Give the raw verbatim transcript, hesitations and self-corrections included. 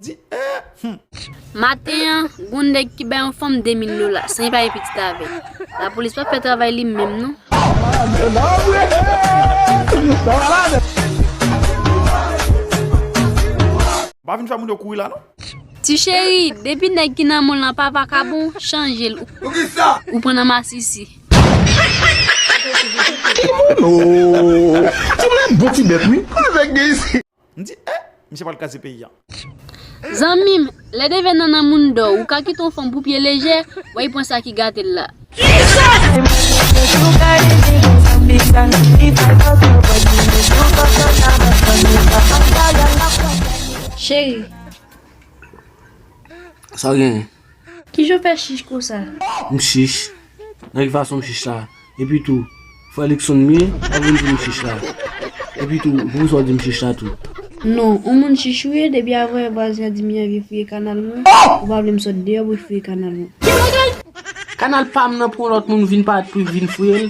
Di, eh, hmm. Maten an, gon nèg ki bay yon fanm de mil dola, san li pa gen pitit avè l. Lapolis p ap fè travay li menm, non. Pa vin fè moun yo kouri la, non. Ti cheri, depi nèg ki nan mòn lan pa vakabon, chanje l. Ou pran nan masisi. Timoun, oh. Timoun, bon ti bèt, wi. Nèg gen isi. M di, eh, misye pral kraze peyi a. Zanmi m, lè devèn nan nan moun dò, ou ka kite yon fanm pou pye lejè, wè, li pran sa ki gate l la. Cheri. Sa w genyen? Kijan w fè chich konsa? M chich. Nan ki fason m chich la? Epi tou, frè Luckson m ye, w ap vin di m chich la. Epi tou, poukisa w di m chich la tou? Non, yon moun chich ou ye, depi avè vwazen an di m li anvi fouye kanal mwen, ou pa vle m sot deyò pou l fouye kanal mwen. Kanal pa m nan pou yon lòt moun vin parèt pou l vin fouye l.